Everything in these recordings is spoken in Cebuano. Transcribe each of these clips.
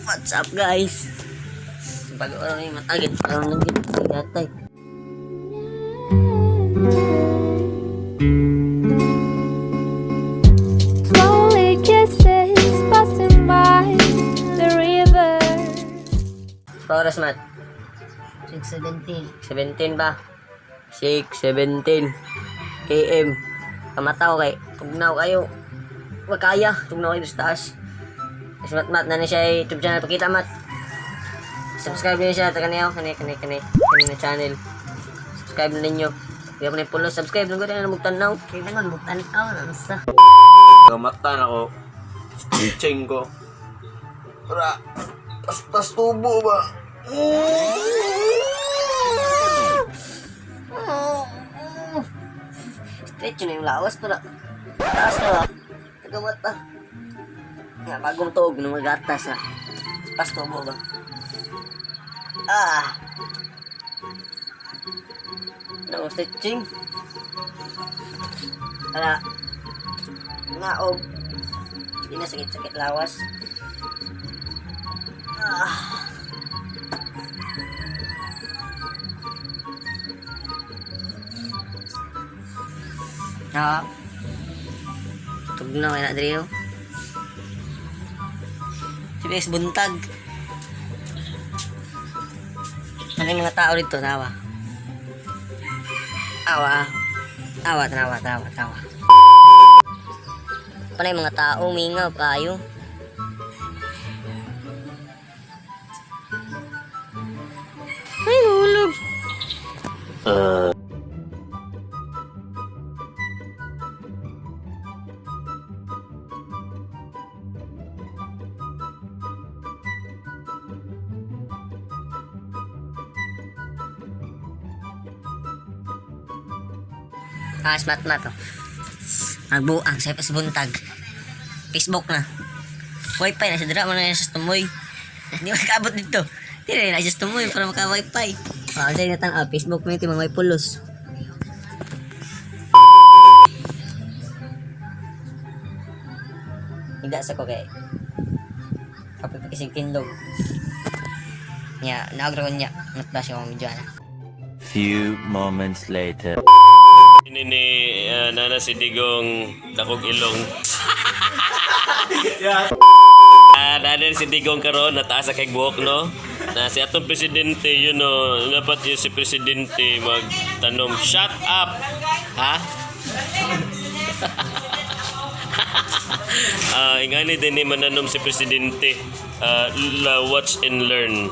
What's up, guys? Bago ano yung matagit, parang nang gatay. Slowly kisses passing by the river. Pa oras, Mat? 6:17. 17 ba? 6:17 AM. Kamataw kay tugnaw kayo. Wag kaya, tugnaw kayo sa taas. Mas Mat Mat na ni siya YouTube channel pakita, Mat. Subscribe niyo siya ta kaniyo kani kani kani kani na channel. Subscribe na ninyo. Kaya mo na yung pulo, subscribe nung na mugtanaw. Kailangan mo tanaw na sa. Kamatan ako. Stitching ko. Ra. Paspas tubo ba? Stretch na yung lawas pala. Taas na ba? Tagamat pa. Nga, bagong tuog ng magatas na. Pas tubo ba? Ah! Ano, stretching? Para, naog. Hindi na sakit-sakit lawas. Ah! Ah. Tugnaw kay na diri oh. Si buntag. Ano yung mga tao dito, tawa? Awa. Awa, tawa, tawa, tawa. Paano yung mga tao, mingaw kayo? Ay, nahulog. Ah, smart na to. Nagbuang sa sa buntag. Facebook na. Wifi na sa dira mo na sa tumoy. Hindi makaabot dito. Hindi na sa tumoy para maka wifi. Ah, dyan na tan ah, Facebook mo ito mga may pulos. Hindi sa ko kay. Kapoy pa kasing tinlog. Nya, naagro ko niya. Matla siya akong video na. Few moments later. Ini ni Nana si Digong dakog ilong. Ah, nana si Digong karon nataas sa kay buhok, no. Na si atong presidente yun, no, dapat yun si presidente magtanom. Shut up. Ha? Ah, ingani din ni mananom si presidente. Ah, watch and learn.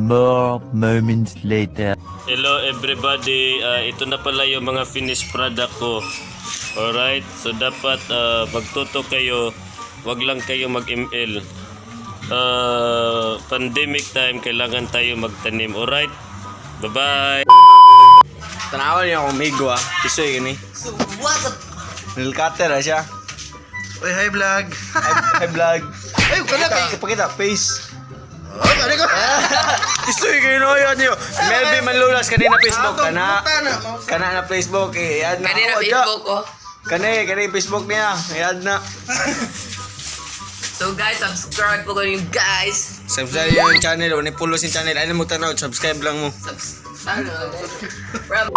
More moments later. Hello everybody, ah, ito na pala yung mga finished product ko. Alright, so dapat magtuto kayo, wag lang kayo mag-ML. Ah, pandemic time, kailangan tayo magtanim. Alright, bye-bye! Tanawan niya akong migo ah. Tisoy gani. So, what's up? Nilcutter ah siya. Uy, hi vlog. Hi, hi vlog. Ay, kana kay. Pakita, face. Oh, kani ko. Tisoy kayo no yun niyo. Melvin Manlulas kanina Facebook kana. Kana. Kana na Facebook eh. I-add na Kanina ako, dya. Facebook oh. ko. Kani, kani Facebook niya. I-add na. So guys, subscribe po kayo guys. Subscribe yung channel. Wala pulos yung channel. Ay mo tanaw, subscribe lang mo. Subscribe. Subscribe.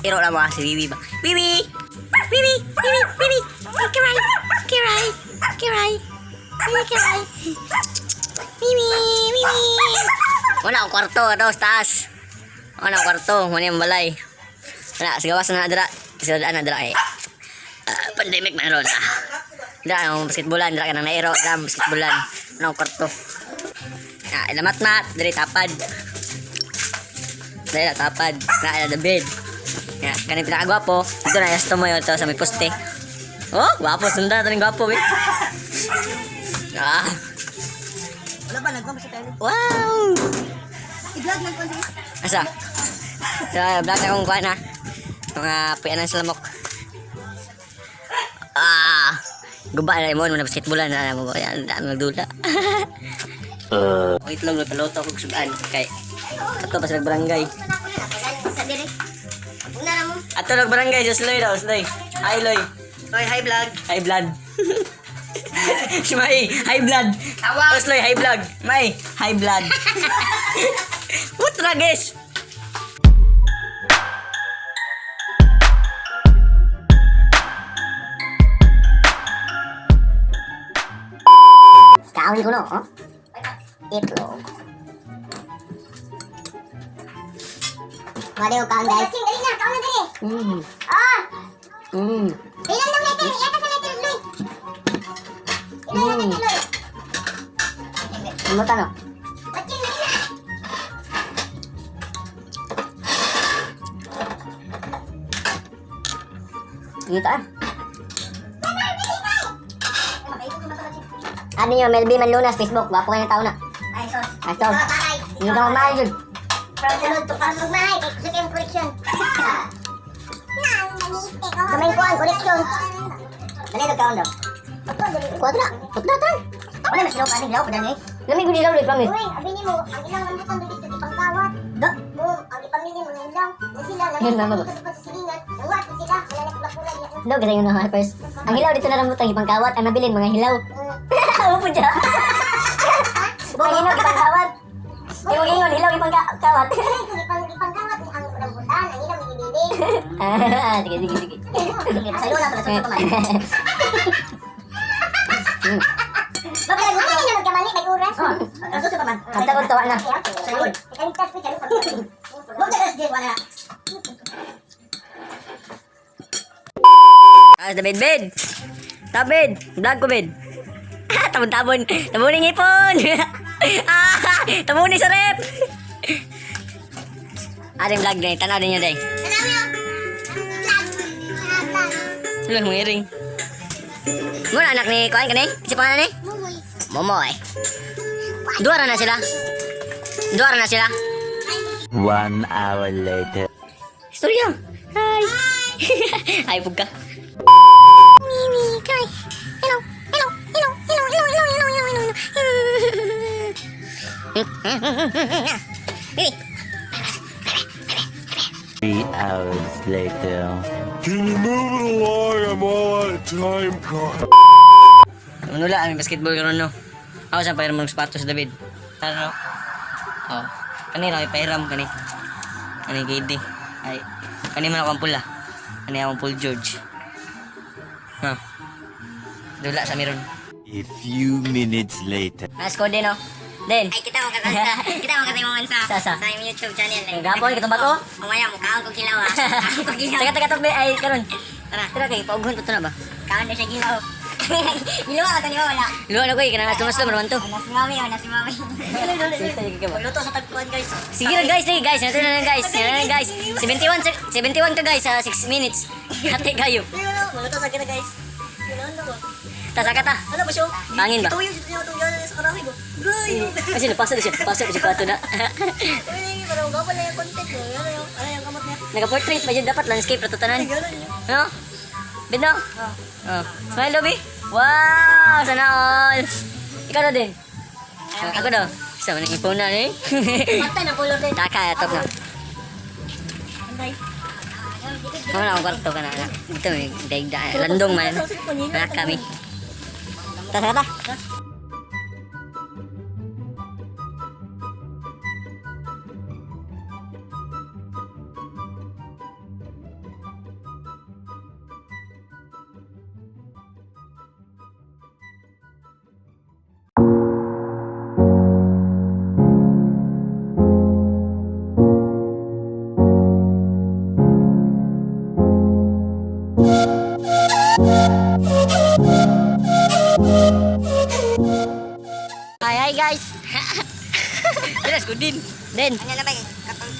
Iro lang mo ah, si Wiwi ba? Wiwi! Wiwi! Wiwi! Wiwi! Kiray! Kiray! Kiray! Wiwi! Kiray! Wiwi! Wiwi! Wala akong kwarto, ato, sa taas. Wala akong kwarto, wala yung balay. Wala, sa gawas na dra. Sa daan na dra eh. Ah, pandemic man ron ah. Dra, ang basketballan, dra ka nang nairo, dra, ang basketballan. Wala akong kwarto. Ah, ilamat na, diri tapad. Diri tapad. Na, ila the bed. Ya, kaning pinakagwapo. Dito na yasto mo yun to sa may poste. Oh, gwapo sunda to ning gwapo eh. Ah. Wala ba nagwa sa tayo? Wow! Asa? So, vlog na akong kuhan ha. Mga puyanan sa lamok. Ah! Guba na mo, mga basketballan na mo. Ayan, dami magdula. Wait lang, nagpaluto ako sudan. Kay, ato pa sa barangay. Ato nag barangay, sa Sloy daw, Sloy. Hi, Loy. Oy, hi vlog. Hi, blood. Si Mai, hi, blood. Tawag. Osloy, hi, vlog. Mai, hi, blood. What guys? Kaon ko no, oh. Itlog. Wala yung kaon, guys. Dali na, kaon na dali. Ah! Ilan daw letter? Iyata sa letter, Loy. Ilan letter, Loy? Ano no? Watching, dali na. Dito ah. Ano nyo, Melby Manlunas, Facebook. Gwapo kayo ng tao na. Ay, sos. Ay, sos. Ay, Hindi ka mamahal yun. From the road to farm magmahay. Kay gusto kayong correction. Gamay ko ang correction. Dali, nagkaon daw. Kuwatra. Putla, tan. Wala, mas ilaw pa. Ilaw pa, dali. Lamig ko nilaw, promise. Uy, abini mo, ang ilang rambutan dito ipangkawat. Da. Boom, ang ipamili mga ilaw. Na sila, Yun na, lamig baba. dito pa sa silingan. Nanguwat sila, wala na pula-pula niya. Daw, kasi yun ang first. Ang hilaw dito na rambutan, ipangkawat. Ang nabilin, mga hilaw. Ano po dyan? Ang hilaw, ipangkawat. Yung mga ingon, hilaw, ipangkawat. Ay, kung ipangkawat ang rambutan, ang ilaw ibibili. Ah, sige, sige, sige. Sa luna, pala sa man. Bakit ano na magkamali may oras? Kanta ko, tawa na. Kaligtas ko sa lupa. Ah, David, bed. David, vlog ko, bed. Ah, tabon-tabon. Tabunin ngipon. Ah, tabunin sa rep. Aring vlog na, tanaw din niyo, day. Hello, mga iring. Muna anak ni Kuan kani? Si pangalan ni? Mumoy. Momoy. Duara na sila. Duara na sila. 1 hour later. Istorya. Hi. Hi, pug ka. Mimi, kay. Hello, hello, hello, hello, hello, hello, hello, hello, hello. Mimi. 3 hours later. Can you move it along? I'm all out of time card. Manula, aming basketball karon no. Ako sa pahiram ng sapatos David. Ano? Oh. Kani ra pahiram kani. Kani KD. Ay, kani man ako ang pula. Kani akong Paul George. Ha. Dula sa meron. A few minutes later. Mas ko din no. Din. Ay, kita mo kasi sa, kita mo kasi mo sa, Sa, sa. sa imong YouTube channel. Ang gapon katong bago. Umaya mo, kaon ko kilaw ah. Kaon ko kilaw. Taga taga tok ay karon. Tara. Tara kay paughon pa to na ba? Kaon na siya gilaw. Gilaw ka to niyo, wala. Luwa na ko eh, kanang aslom aslom man to. Nas mami, oh, nas mami. Luto sa tagpuan guys. Sige na guys, sige guys, natin na lang guys. Sige na lang guys. 71 71 ka guys sa 6 minutes. Hati kayo. Maluto sa kita guys. Tas ka ta. Ano ba siya? Pangin ba? Tuyo siya itong gano'n sa karahi ko. Gay! Kasi napasa na siya, pasa pa siya kato na. Uy, parang gapon na yung content no. Ano yung, ano yung kamot niya? Naka-portrait pa dyan, dapat landscape na to tanan. Ganun yun. No? Bid no? Oh. Smile, Dobby. Wow! Sana all! Ikaw na din. Ako daw. Isa man ang ipon na eh. Patay ng color din. Taka, top na. Wala akong kwarto ka na. anak. Dito may daigda. Landong man. Wala kami. Tara, tara. Hi, hi guys. Yes, good din. Din. Ano na ba yung katong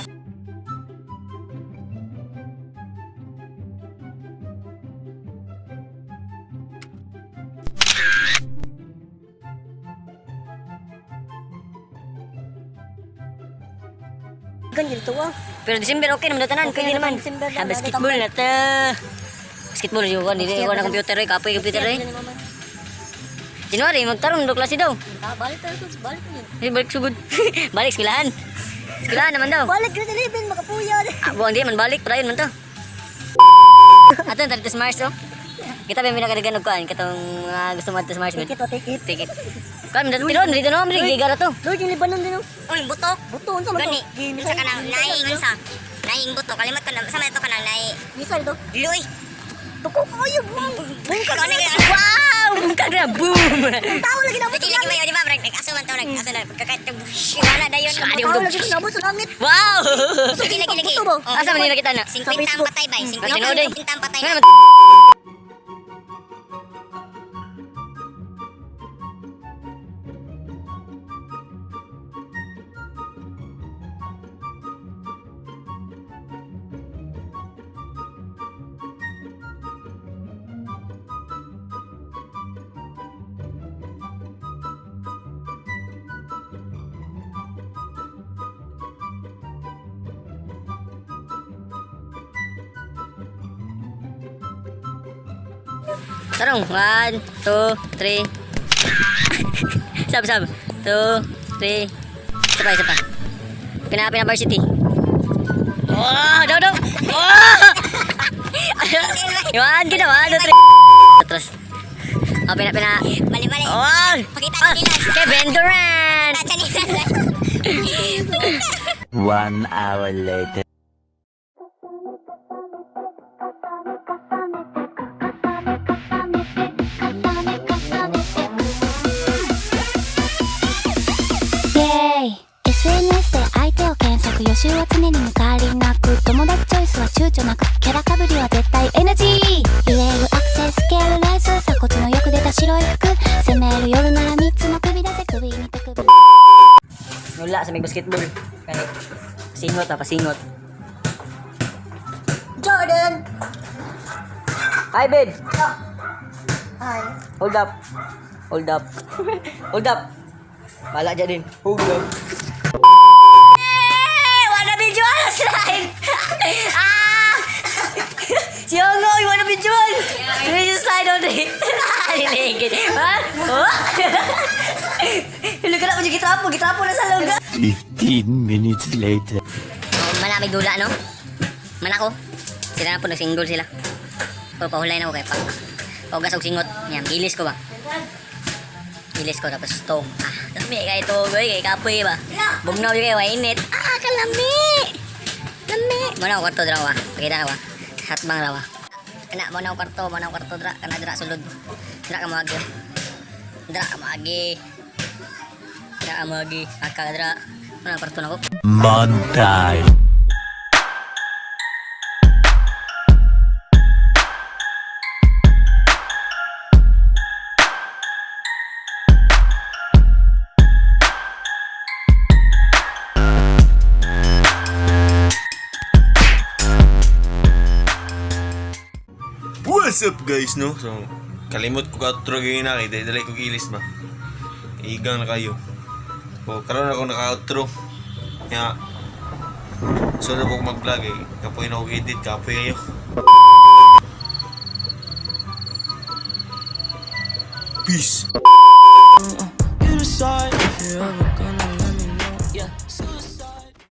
Dagan dito ah. Pero December okay naman tanan, pwede naman. Ha, basketball na ta. Basketball yung kan, dili ko na computer eh, kapoy computer eh. January magtarong do klase daw. Ah, balik tayo, balik yun. Eh, balik sugod. Balik eskwelahan. Eskwelahan naman daw. Balik grade 11, makapuya. Ah, buang di man balik, padayon man to. Ato tarito sa Mars oh. Kita ba pinakadagan og kuan katong gusto mo adto sa Mars gud. Ticket o ticket. Ticket. Kan dito dito no, dito gigara to. Lord, yung Libanon din oh. Uy, buto. Buto, unsa man to? Gani, unsa ka nang naing unsa? Naing buto kalimot ko na sa man to ka nang nai. Misa dito. Luy. Tuko kayo, buong. Bungkag ano kay Wow! Bungkag na boom. Tao lagi na Lagi lagi ba di ba brag nag-aso man to nag-aso na pagkakait wala dayon. Sadi Tao lagi na sa langit. Wow! Lagi lagi lagi. Buto ba? Asa man nila kita na? 50 ang patay bay, 50 Tinuod, eh. ang patay. Nga naman. Tarong, 1, 2, 3. Sab, sab. 2, 3. Isa pa, isa pa. Pina, pina varsity. Oh, daw, daw. Oh! One, gina, 1, 2, 3. Atras. Oh, pina, pina. Bali bali. Oh! Pakita Oh, nila. Kevin Durant! 1 hour later. SNS で相手を検索予習は常に抜かりなく友達チョイスは躊躇なくキャラかぶりは絶対 NG 言えるアクセスケールライス鎖骨のよく出た白い服攻める夜なら3つの首出せ首に手首 Wala sa may basketball. Kay singot ah, pasingot. Jordan. Hi, babe. Hi. Hold up. Hold up. Hold up. Bala dyan din. Hold up. Hey! Wanna visual slide! Ah! Si Ongo, you wanna visual? Can you slide on it? Liligid. Ha? Oh? Hilo ka na, gitrapo. Gitrapo na sa lungga. 15 minutes later. Malamig dula, no? Manako. Sila na po, nagsinggol sila. O, pahulay na ko kay pa. Paugas og singot. Yan, gilis ko ba? Gilis ko, tapos tong. Ah, lami kay ito, goy, kay kapoy ba? Bugnaw yung kay wainit. Ah, kalami! Lami! Muna ako kwarto, drawa. Pakita na ba? Hatbang rawa. Kana, muna ako kwarto, muna ako kwarto, dra. Kana, dra, sulod. Dra ka moagi. Dra ka moagi. Dra ka moagi. Aka, dra. Muna ako kwarto na ko. Montage. What's up guys no? So kalimot ko ka outro na kay dali dali ko gilis ba. Igang na kayo. O karon ako naka-outro. Nya sunod ko mag-vlog eh. Kapoy na ako edit, kapoy kayo. Peace. You decide if you're ever